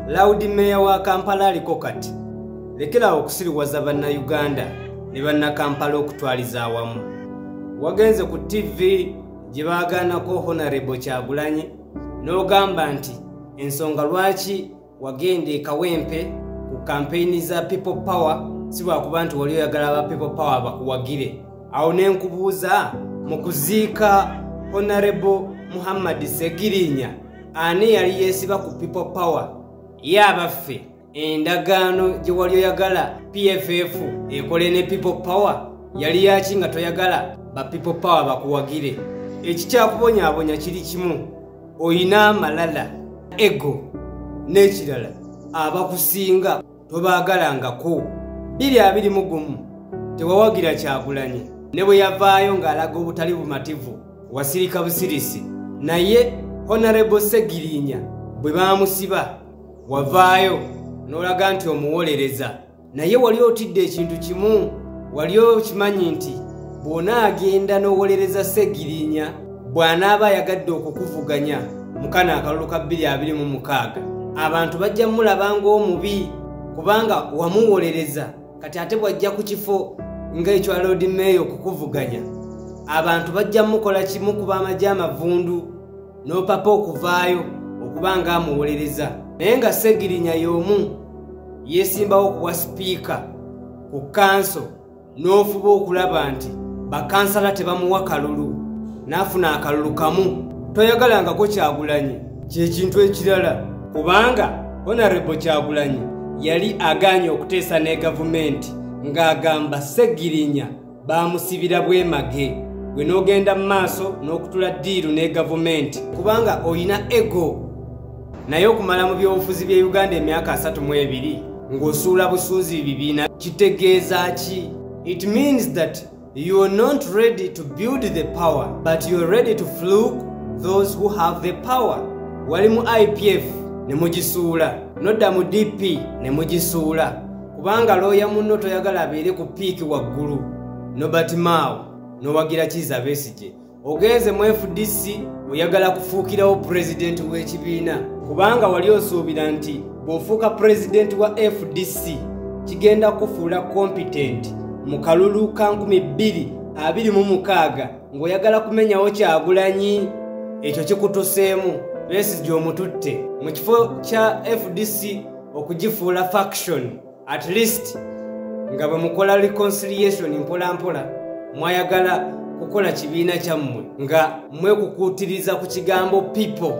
Loud Mayor wa Kampala aliko kati, lekerawo okusiriwaza bannayuganda ne bannakampala okutwaliza awamu. Wagenze ku TV gye baagaanako Honorable Kyagulanyi n'ogamba nti ensonga lwaki wagenda e Kawempe ku kampeyini za People Power si lwakuba nti wali oyagala aba People Power bakuwagire. Awo ne nkubuuza, mu kuziika Honorable Muhammad Ssegirinya, ani yali yeesiba ku People Power? Ye abaffe, endagaano gye wali oyagala PFF ekole ne People Power yali yaki nga toyagala ba People Power bakuwagire? Ekikyakubonyaabonya kiri kimu, oyina amalala, ego, n'ekirala abakusinga tobaagalangako. 2021 tewawagira Kyagulanyi, ne bwe yavaayo ng'alaga obutali bumativu wasirika busirisi. Naye Honorable Ssegirinya bwe baamusiba wavaayo n'olaga nti omuwolereza. Naye wali otidde ekintu kimu, wali okimanyi nti bw'onaagenda n'owolereza Ssegirinya, bw'anaaba ayagadde okukuvuganya mu kano akalulu ka 2026, abantu bajja mulaba ng'omubi kubanga wamuwolereza. Kati ate bw'ajja ku kifo ng'ekya Lord Mayor okukuvuganya, abantu bajja mukola kimu kuba amagye amavundu n'opapa okuvaayo okuba ng'amuwolereza. Naye nga Ssegirinya y'omu yeesimbawo okuwa sipiika ku kanso, n'ofuba okulaba nti bakansala tebamuwa kalulu, n'afuna akalulu kamu. Toyagalangako Kyagulanyi, kyekintu ekirala, kubanga Honorable Kyagulanyi yali agaanye okuteesa ne gavumenti ng'agamba Ssegirinya baamusibira bwemage. Gwe n'ogenda mu maaso n'okutula ddiiru ne gavumenti kubanga oyina ego. Naye okumala mu byobufuzi bye Uganda emyaka 32 ng'osuula busuuzi bibiina kitegeeza ki? It means that you are not ready to build the power, but you are ready to fluke those who have the power. Wali mu IPF ne mugisuula, nodda mu DP ne mugisuula, kubanga looya munno toyagala abeere ku piiki waggulu, Norbert Mao n'owagira Kizza Besigye. Ogenze mu FDC oyagala kufuukirawo pulezidenti w'ekibiina, kubanga wali osuubira nti bw'ofuuka pulezidenti wa FDC kigenda kufuula competent mu kalulu ka 2026 ng'oyagala kumenyawo Kyagulanyi. Ekyo kikutuseemu, Besigye omututte mu kifo kya FDC okugifuula faction, at least nga bwe mukola reconciliation mpola mpola. Mwayagala kukola kibiina kyammwe nga mwekukuutiriza ku kigambo people.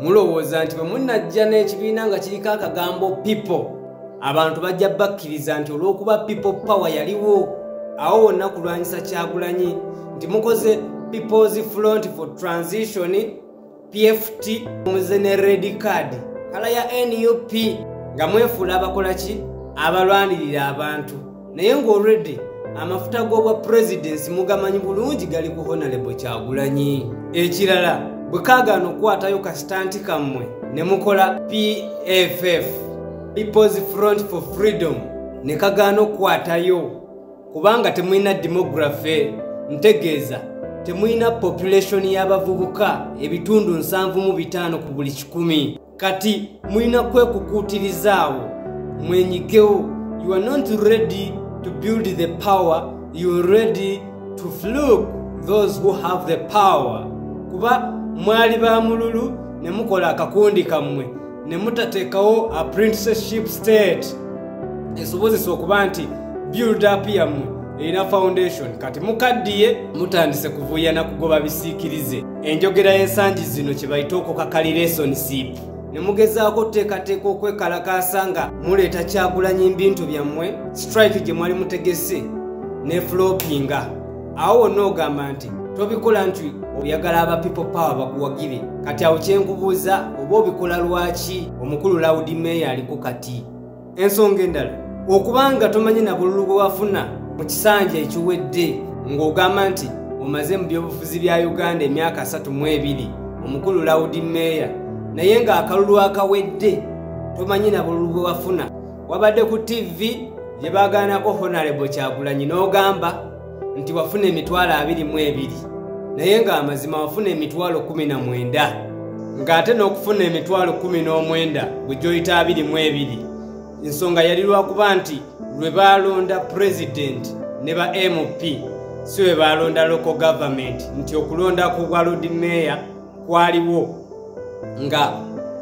Mulowooza nti bwe munnajja n'ekibiina nga kiriko akagambo people, abantu bajja bakkiriza nti olw'okuba People Power yaliwo awo wonna kulwanyisa Kyagulanyi, nti mukoze People's Front for Transition, PFT, muze ne red card kala ya NUP, nga mwefuula abakola ki, abalwanirira abantu. Naye ng'already amafuta g'obwa presidency mugamanyi bulungi gali ku Honorable Kyagulanyi. Ekirala, bwe kaagaana okukwatayo kasitanti kammwe ne mukola PFF, People's Front for Freedom, ne kagaana okukwatayo kubanga temulina demography, ntegeeza temulina population y'abavubuka ebitundu 75 ku buli 100. Kati mulina kwekukuutirizaawo mwenyigewo. You are not ready to build the power, you are ready to fluke those who have the power. Kuba mwali ba mululu ne mukola akakundi kammwe ne mutateekawo apprenticeship state esobozesa okuba nti build up yammwe erina foundation. Kati mukaddiye mutandise kuvuya na kugoba bisiikirize. Enjogera y'ensangi zino kye bayita okukaka relationship, ne mugezaako okuteekateeka okwekalakaasa nga muleeta Kyagulanyi bintu byammwe. Strike gye mwali mutegese ne flopinga. Awo wonna ogamba nti tobikola nti oyagala aba People Power bakuwagire. Kati awo kyenkubuuza, oba obikola lwaki omukulu Loud Mayor aliko kati? Ensonga endala, okubanga tomanyi na bululu bwe wafuna mu kisanja ekiwedde, ng'ogamba nti omaze mu byobufuzi bya Uganda emyaka 32, omukulu Loud Mayor, naye ng'akalulu akawedde tomanyi na bululu bwe wafuna. Wabadde ku TV gye baagaanako Honorable Kyagulanyi n'ogamba nti wafuna emitwalo 22, naye ng'amazima wafuna emitwalo 19. Ng'ate n'okufuna emitwalo 19 gwe gy'oyita 22, ensonga yali lwakuba nti lwe baalonda pulezidenti ne ba MP, si we baalonda local government, nti okulonda ku bwa Lord Mayor kwaliwo nga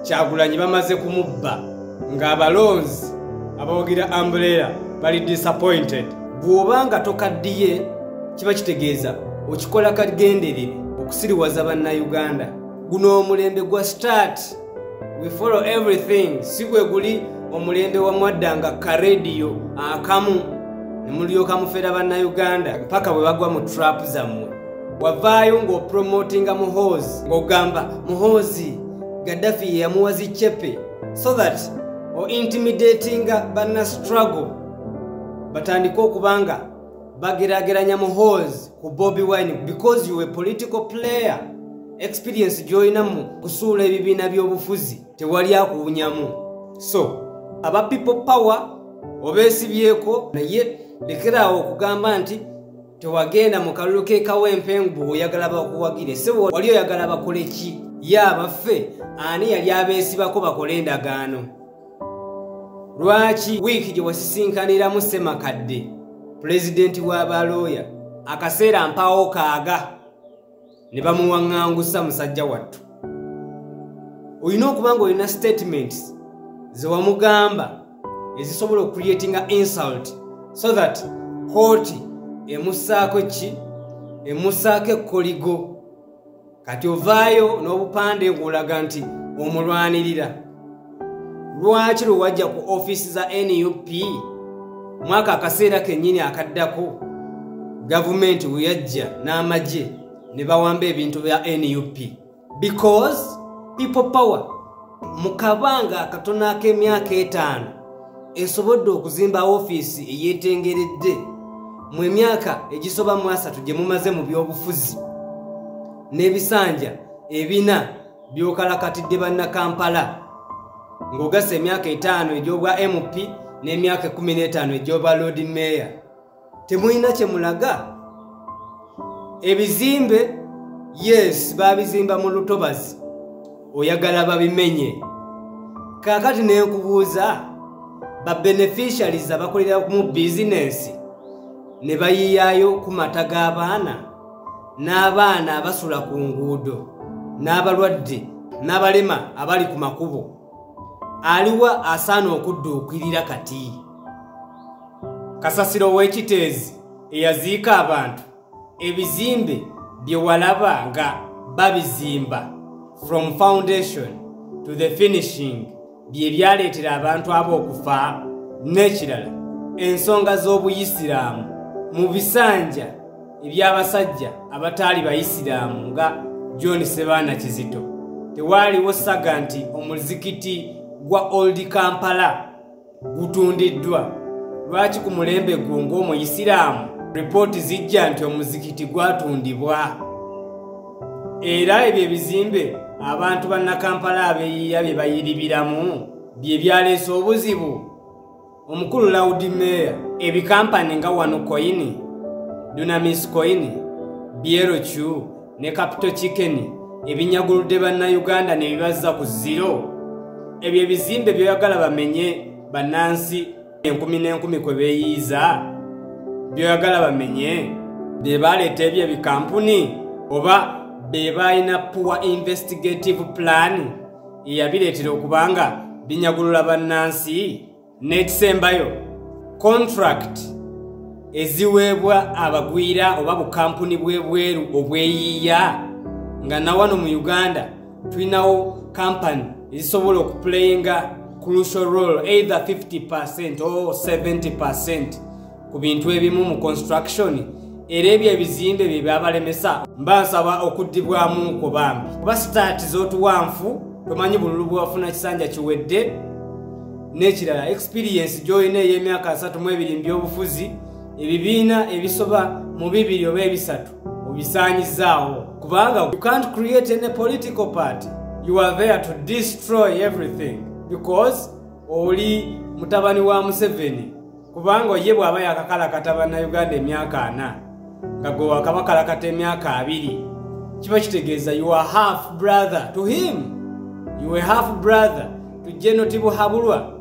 Kyagulanyi bamaze kumubba, ng'abalonzi abawagira umbrella bali disappointed. Bw'oba nga tokaddiye, kiba kitegeeza okikola kagenderere okusiriwaza Bannayuganda. Guno omulembe gwa start, we follow everything. Si gwe guli omulembe wa mwaddanga karediyo akamu ne mulyoka mufera Bannayuganda mpaka bwe bagwa mu trap zammwe. Wavaayo ng'opromotinga Muhoozi, ng'ogamba Muhoozi Gaddafi ye yamuwa zicepe, so that ointimidatinga banna struggle batandike okubanga bageraageranya Muhoozi ku Bobi Wine, because you a political player. Experience gy'olina mu kusuula ebibiina by'obufuzi tewali akuwunyamu. So aba People Power obeesibyeko, naye lekeraawo okugamba nti tewagenda mu kalulu k'e Kawempe bw'oyagala bakuwagire. Se wali oyagala bakole ki? Ye abaffe, ani yali abeesibako bakole endagaano? Lwaki wiiki gye wasisinkaniramu Ssemakadde, pulezidenti w'abalooya, akaseera mpaawo kaaga ne bamuwaŋŋangusa musajja wattu? Olina okuba nga olina statements ze wamugamba ezisobola okucreatinga insult, so that kooti emussaako ki? Emussaako ekkoligo. Kati ovaayo n'obupande ng'olaga nti omulwanirira. Lwaki lwe wajja ku ofiisi za NUP mwaka akaseera kennyini akaddako, gavumenti we yajja n'amagye ne bawamba ebintu bya NUP? Because People Power mu kabanga akatono ak'emyaka 5 esobodde okuzimba ofiisi eyeetengeredde mu emyaka egisoba mu 30 gye mumaze mu byobufuzi, n'ebisanja 4 by'okalakatidde Bannakampala, ng'ogassa emyaka 5 egy'obwa MP n'emyaka 15 egy'obwa Lord Mayor. Temulina kye mulaga. Ebizimbe, yes, babizimba mu lutobazi, oyagala babimenye. Kaakati ne nkubuuza, ba beneficiaries abakolera mu bizinensi ne bayiyayo ku mata g'abaana n'abaana abasula ku nguudo n'abalwadde n'abalema abali ku makubo, aliwa asaana okudduukirira kati? Kasasiro w'ekiteezi eyaziika abantu, ebizimbe bye walaba nga babizimba from foundation to the finishing bye byaleetera abantu abo okufa? N'ekirala, ensonga z'obuyisiraamu mu bisanja eby'abasajja abataali bayisiraamu nga John Sebaana Kizito, tewaaliwo saga nti omuzikiti gwa Old Kampala gutundiddwa. Lwaki ku mulembe gwo ng'omuyisiraamu ripooti zijja nti omuzikiti gwatundibwa? Era ebyo ebizimbe abantu Bannakampala abeeyiiya bye bayiribiramu bye byaleese obuzibu. Omukulu Lord Mayor, ebikampani nga Wano Coin, Dunamis Coin, Bierochu ne Capital Chicken ebinyaguludde Bannayuganda ne bibazza ku zero, ebyo ebizimbe byoyagala bamenye bannansi enkumi n'enkumi kwe beeyiiza, byoyagala bamenye be baleeta ebyo ebikampuni, oba be balina poor investigative plan eyabireetera okubanga binyagulula bannansi? N'ekisembayo, contract eziweebwa abagwira oba bukampuni bw'ebweru obweyiiya, nga nawano mu Uganda tulinawo kampani ezisobola okuplayinga crucial role, either 50% or 70% ku bintu ebimu mu construction, era ebyo ebizimbe bye byabalemesa? Mba nsaba okuddibwamu ku bambi, kuba stats z'otuwanfu tomanyi bululu bwewafuna kisanja kiwedde. N'ekirala, experience gy'olina ey'emyaka 32 mu byobufuzi, ebibiina ebisoba mu 2 oba 3 obisaanyizaawo, kubanga you can't create any political party. You are there to destroy everything because oli mutabani wa Museveni, kubanga ye bw'aba yakakalakata Bannayuganda emyaka 40 nga gwe wakabakalakata emyaka 20, kiba kitegeeza you are half brother to him. You a half brother to General Tibuhaburwa.